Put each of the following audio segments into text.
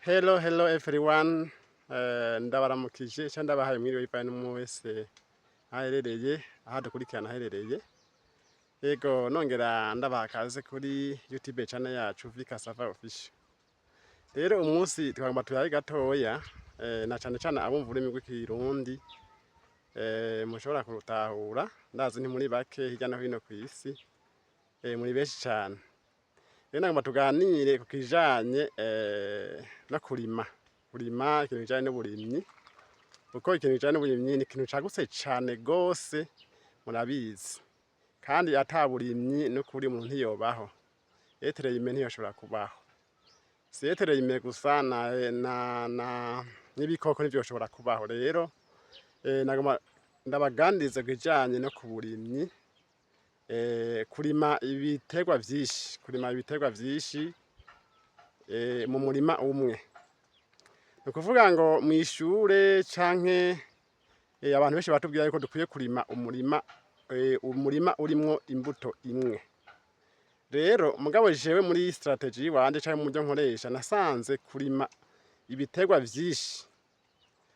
Hello, hello everyone. Ndabaramukije cyangwa ndabahaye mwiriwe bivanye n'umwe wese aho aherereye, aho adukurikirana aherereye. Yego, nongera ndabaha kaze kuri YouTube channel yacu Vika Sava Official. Rero umunsi twagomba tuyaye gatoya, na cane cane abumva ururimi rw'Ikirundi mushobora kurutahura. Ndazi nti muri bake hirya no hino kw'isi, muri benshi cane. Rero nagomba tuganire ku kijanye no kurima, kurima ikintu kijanye n'uburimyi, kuko ikintu kijanye n'uburimyi ni ikintu cagutse cane gose, murabizi. Kandi ata burimyi n'ukuri umuntu ntiyobaho. Être humain ntiyoshobora kubaho. Si être humain gusa, na n'ibikoko ntivyoshobora kubaho. Rero nagomba ndabaganirize ku kijanye no ku burimyi, kurima ibiterwa vyinshi, kurima ibiterwa vyinshi mu murima umwe. Ni ukuvuga ngo mw'ishure canke abantu benshi baratubwira yuko dukwiye kurima umurima urimwo imbuto imwe. Rero mugabo jewe muri stratégie yiwanje canke mu buryo nkoresha, nasanze kurima ibiterwa vyinshi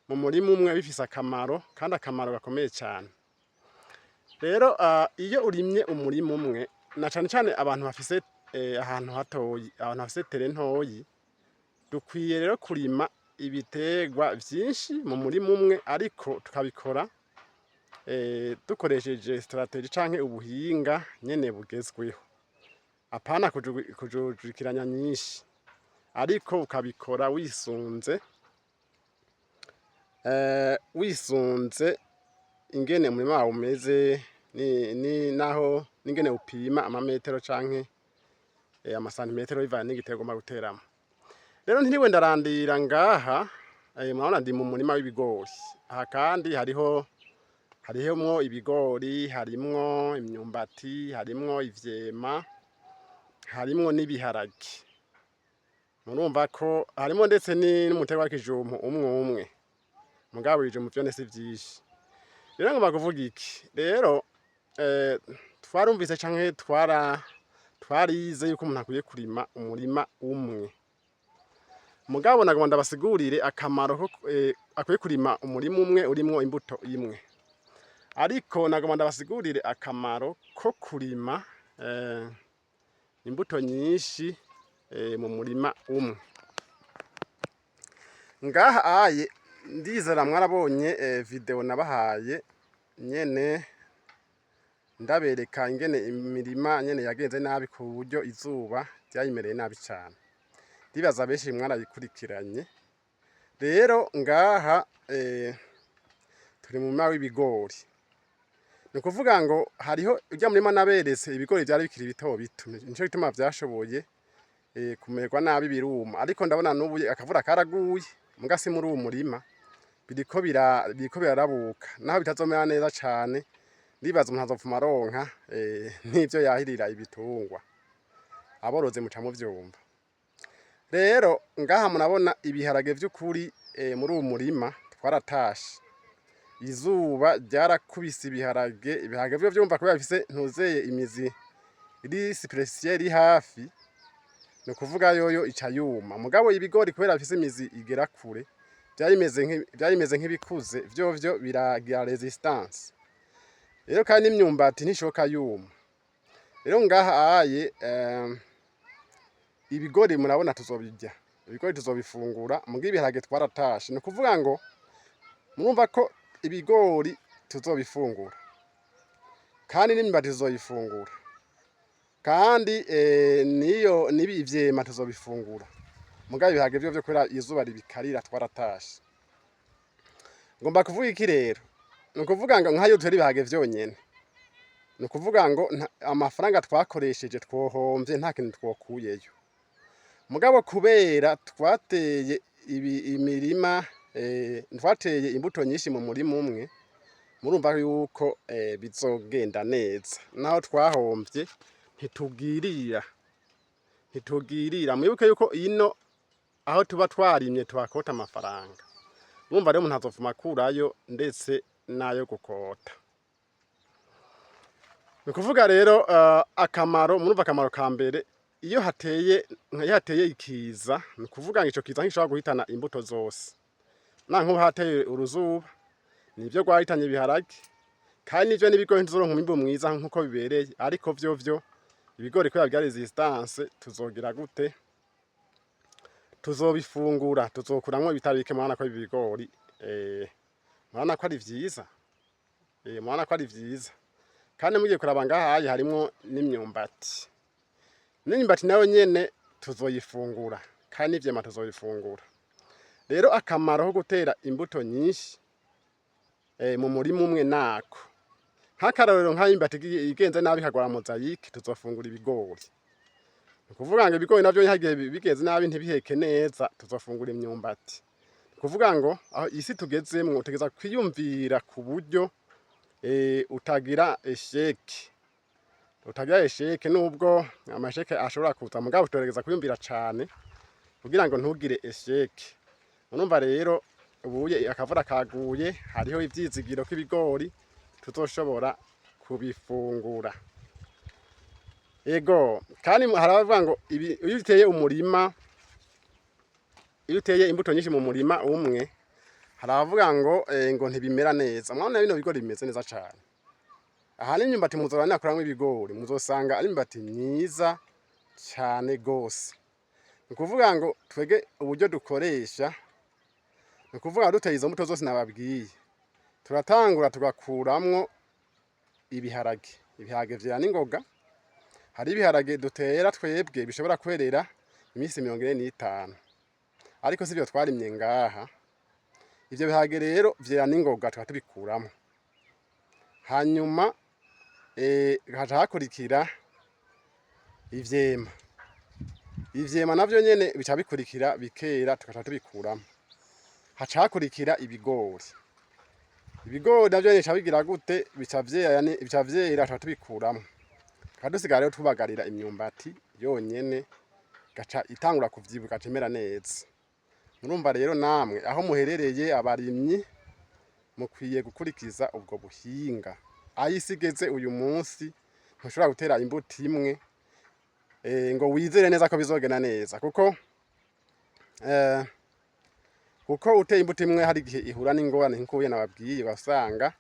mu murima umwe bifise akamaro, kandi akamaro gakomeye cane. Rero iyo urimye umurima umwe, na cane cane abantu bafise ahantu hatoyi, abantu bafise terrain ntoyi, dukwiye rero kurima ibiterwa vyinshi mu murima umwe, ariko tukabikora dukoresheje stratégie canke ubuhinga nyene bugezweho. Apana kujujukiranya nyinshi, ariko ukabikora wisunze ingene umurima wawe umeze, ni naho n'ingene upima amametero canke amasantimetero bivanye n'igiterwa ugomba guteramwo. Rero ntiriwe ndarandira ngaha, murabona ndi mu murima w'ibigori. Aha kandi harihomwo ibigori, harimwo imyumbati, harimwo ivyema, harimwo n'ibiharage. Murumva ko harimwo ndetse n'umuterwa w'ikijumbu umwe umwe. Mugabo ibijumbu vyone si vyinshi. Rero ngomba kuvuga iki? Rero twarumvise canke twarize yuko umuntu akwiye kurima umurima umwe. Mugabo nagomba ndabasigurire akamaro ko akwiye kurima umurima umwe urimwo imbuto imwe. Ariko nagomba ndabasigurire akamaro ko kurima imbuto nyinshi mu murima umwe. Ngaha aye ndizera mwarabonye video nabahaye nyene ndabereka ingene imirima nyene yagenze nabi ku buryo izuba ryayimereye nabi cane. Ndibaza benshi mwarayikurikiranye. Rero ngaha turi mu murima w'ibigori. Ni ukuvuga ngo hariho urya murima naberetse ibigori vyari bikiri bito bito, nico gituma vyashoboye kumererwa nabi biruma. Ariko ndabona n'ubu akavura karaguye, muga si muri uwu murima, biriko birarabuka. Naho bitazomera neza cane, ndibaza umuntu azopfuma aronka n'ivyo yahirira ibitungwa. Aborozi muca muvyumva. Rero ngaha murabona ibiharage vy'ukuri, muri uwu murima twaratashe. Izuba ryarakubise ibiharage, ibiharage vyo vyumva kubera bifise ntuzeye imizi iri superficielle iri hafi, ni ukuvuga yoyo ica yuma. Mugabo ibigori kubera bifise imizi igera kure, vyari bimeze nk'ibikuze, vyovyo biragira résistance. Rero kandi n'imyumbati ntishoka yuma. Rero ngaha aye ibigori murabona tuzobirya, ibigori tuzobifungura, muga ibiharage twaratashe. Ni ukuvuga ngo murumva ko ibigori tuzobifungura, kandi n'imyumbati tuzoyifungura, kandi niyo nibi ivyema tuzobifungura. Mugabo ibiharage vyo kubera izuba ribikarira twaratashe. Ngomba kuvuga iki rero? Ni ukuvuga ngo nkayo dutera ibiharage vyonyene, ni ukuvuga ngo amafaranga twakoresheje twohomvye, nta kintu twokuyeyo. Mugabo kubera twateye imirima, twateye imbuto nyinshi mu murima umwe, murumva yuko bizogenda neza. Naho twahomvye ntitugirira, ntitugirira. Mwibuke yuko ino aho tuba twarimye tuhakota amafaranga. Urumva rero umuntu azopfuma akurayo ndetse n'ayo gukota. Ni ukuvuga rero akamaro, murumva akamaro ka mbere. Iyo hateye ikiza, ni ukuvuga ngo ico kiza ntishobora guhitana imbuto zose. Na nkubu hateye uruzuba, nivyo rwahitanye ibiharage, kandi nivyo n'ibigori ntizoronka umwimbu mwiza nkuko bibereye. Ariko vyovyo ibigori kubera bya résistance, tuzogira gute? Tuzobifungura, tuzokuramwo ibitari bike. Murabona ko ibi bigori, murabona ko ari vyiza, murabona ko ari vyiza. Kandi mugiye kuraba ngahaye harimwo n'imyumbati. N'imyumbati nayo nyene tuzoyifungura, kandi n'ivyema tuzobifungura. Rero akamaro ko gutera imbuto nyinshi mu murima umwe nako nk'akarorero, nk'aho igenze nabi ikagwara mosaïque, tuzofungura ibigori. Ni ukuvuga ngo ibigori navyo hagiye bigenze nabi ntibiheke neza, tuzofungura imyumbati. Ni ukuvuga ngo aho isi tugezemwo utegeza kwiyumvira ku buryo utagira échec, utagira échec, nubwo ama échecs ashobora kuza, mugabo utegereza kwiyumvira cane kugira ngo ntugire échec. Urumva rero ubuye akavura kaguye, hariho ivyizigiro ko ibigori tuzoshobora kubifungura. Ego, kandi hari abavuga ngo iyo uteye umurima, iyo uteye imbuto nyinshi mu murima umwe, hari abavuga ngo ntibimera neza. Murabona bino bigori bimeze neza cane. Aha n'imyumbati muzora nakuramwo ibigori, muzosanga ari imyumbati myiza cane gose. Ni ukuvuga ngo twege uburyo dukoresha, ni ukuvuga duteye izo mbuto zose nababwiye, turatangura tugakuramwo ibiharage. Ibiharage vyera n'ingoga. Hari ibiharage dutera twebwe bishobora kwerera iminsi 45, ariko sivyo twarimye ngaha. Ivyo biharage rero vyera n'ingoga, tukaba tubikuramwo. Hanyuma haca hakurikira ivyema. Ivyema navyo nyene bica bikurikira bikera, tugaca tubikuramwo. Haca hakurikira ibigori. Ibigori navyo nyene bica bigira gute? Bica vyera, bica vyera, tugaca tubikuramwo. Tugaca dusigara rero tubagarira imyumbati yonyene, igaca itangura kuvyibuha, igaca imera neza. Murumva rero namwe aho muherereye, abarimyi, mukwiye gukurikiza ubwo buhinga. Aho isi igeze uyu munsi, ntushobora gutera imbuto imwe ngo wizere neza ko bizogenda neza, kuko uteye imbuto imwe hari igihe ihura n'ingorane nk'uko nababwiye, ugasanga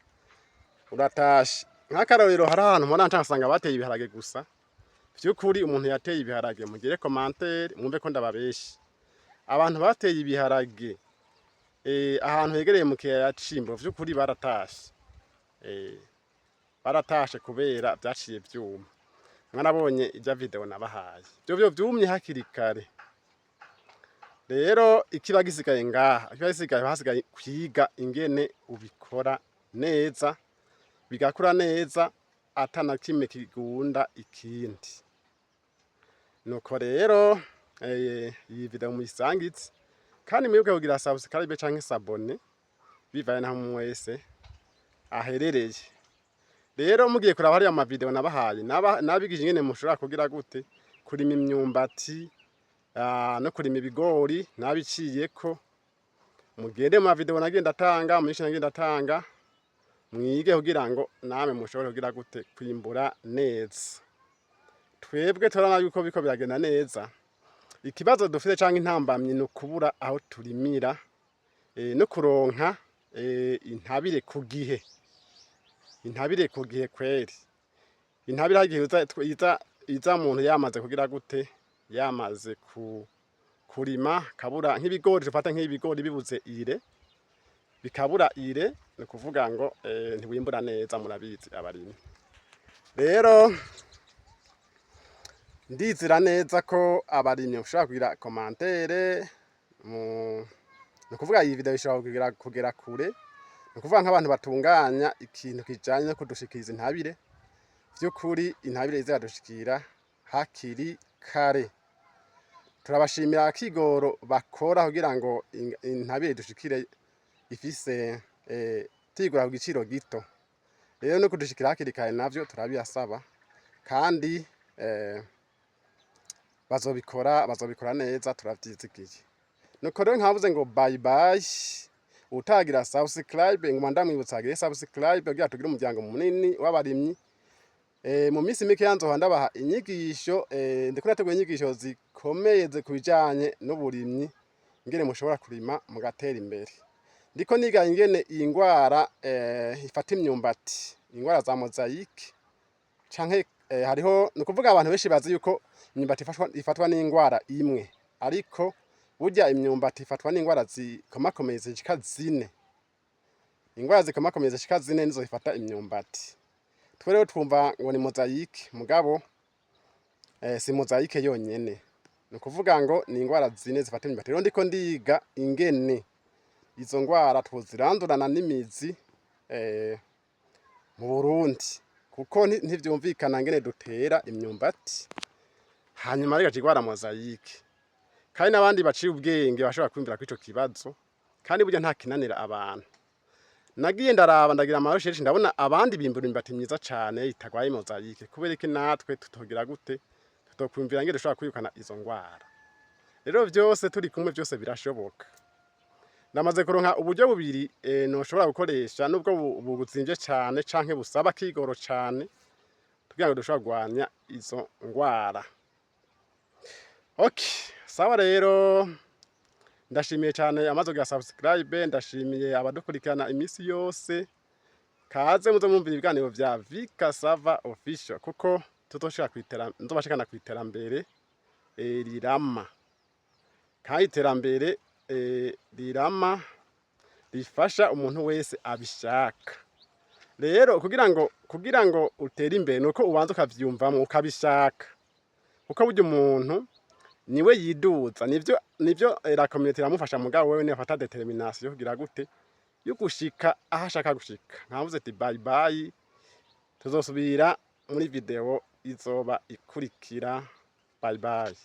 uratashe. Nk'akarorero, hari ahantu mpora nca nsanga bateye ibiharage gusa. Vy'ukuri umuntu yateye ibiharage, mugire commentaire mwumve ko ndababeshe. Abantu bateye ibiharage ahantu hegereye mu kiyaya c'Imbo, vy'ukuri baratashe, baratashe kubera vyaciye vyuma. Mwarabonye ijya video nabahaye, vyo vyumye hakiri kare. Rero ikiba gisigaye ngaha, ikiba gisigaye, hasigaye kwiga ingene ubikora neza, bigakura neza atana kimwe kigunda ikindi. Nuko rero iyi video muyisangize, kandi mwibuke kugira subscribe canke s'abonner bivaye naho umwe wese aherereye. Rero mugiye kuraba hariya ama video nabahaye, nabigije ingene mushobora kugira gute kurima imyumbati no kurima ibigori, nabiciyeko. Mugende mu ma video nagenda atanga, mu nagenda atanga, mwige kugira ngo namwe mushobore kugira gute kwimbura neza. Twebwe turabona yuko biko biragenda neza. Ikibazo dufite canke intambamyi ni ukubura aho turimira no kuronka intabire ku gihe, intabire ku gihe kweri. Intabire hari igihe iza umuntu yamaze kugira gute, yamaze kurima, kabura nk'ibigori. Dufata nk'ibigori bibuze ire, bikabura ire, ni ukuvuga ngo ntiwimbura neza. Murabizi abarimyi. Rero ndizera neza ko abarimyi mushobora kugira commentaire mu, ni ukuvuga iyi video ishobora kugera kure. Ni ukuvuga nk'abantu batunganya ikintu kijanye no kudushikiriza intabire, vy'ukuri intabire iziradushikira hakiri kare. Turabashimira akigoro bakora kugira ngo intabire dushikire ifise tuyigura ku giciro gito. Rero no kudushikira hakiri kare navyo turabibasaba, kandi bazobikora neza, turavyizigiye. Nuko rero nkavuze ngo bye bye. Utagira subscribe, nguma ndamwibutsa agire subscribe kugira tugire umuryango munini w'abarimyi. Mu minsi mikeya nzohora ndabaha inyigisho. Ndiko ndategura inyigisho zikomeye ku bijanye n'uburimyi, ingene mushobora kurima mugatera imbere. Ndiko niga ingene iyi ngwara ifata imyumbati, ingwara za mosaïque canke hariho, ni ukuvuga abantu benshi bazi yuko imyumbati ifatwa n'ingwara imwe, ariko burya imyumbati ifatwa n'ingwara zikomakomeye zishika 4. Ingwara zikomakomeye zishika 4 nizo zifata imyumbati. Twe rero twumva ngo ni mosaïque, mugabo si mosaïque yonyene. Ni ukuvuga ngo ni ingwara 4 zifata imyumbati. Rero ndiko ndiga ingene izo ngwara twozirandurana n'imizi mu Burundi, kuko ntivyumvikana ngene dutera imyumbati hanyuma igaca igwara mosaïque. Kandi n'abandi baciye ubwenge bashobora kwiyumvira kw'ico kibazo, kandi burya nta kinanira abantu. Nagiye ndaraba, ndagira ama recherche, ndabona abandi bimbura imyumbati myiza cane itagwaye mosaïque. Kubera iki natwe tutogira gute, tutokwiyumvira ingene dushobora kwirukana izo ngwara? Rero vyose turi kumwe, vyose birashoboka. Ndamaze kuronka uburyo bubiri noshobora gukoresha, nubwo buzimvye cane canke busaba akigoro cane, kugira ngo dushobore kurwanya izo ngwara. Okay, sawa. Rero ndashimiye cane amaze kugira subscribe, ndashimiye abadukurikirana imisi yose. Kaze muze mwumvira ibiganiro vya Vika Sava Official, kuko tuzoshika kwitera, nzobashikana kw'iterambere rirama, kandi iterambere rirama rifasha umuntu wese abishaka. Rero kugira ngo utere imbere nuko ubanza ukavyiyumvamwo, ukabishaka, kuko burya umuntu niwe yiduza. Nivyo, la communauté iramufasha, mugabo wewe niwe afata détermination yo kugira gute, yo gushika aho ashaka gushika. Nkavuze ati bye bye, tuzosubira muri video izoba ikurikira. Bye bye.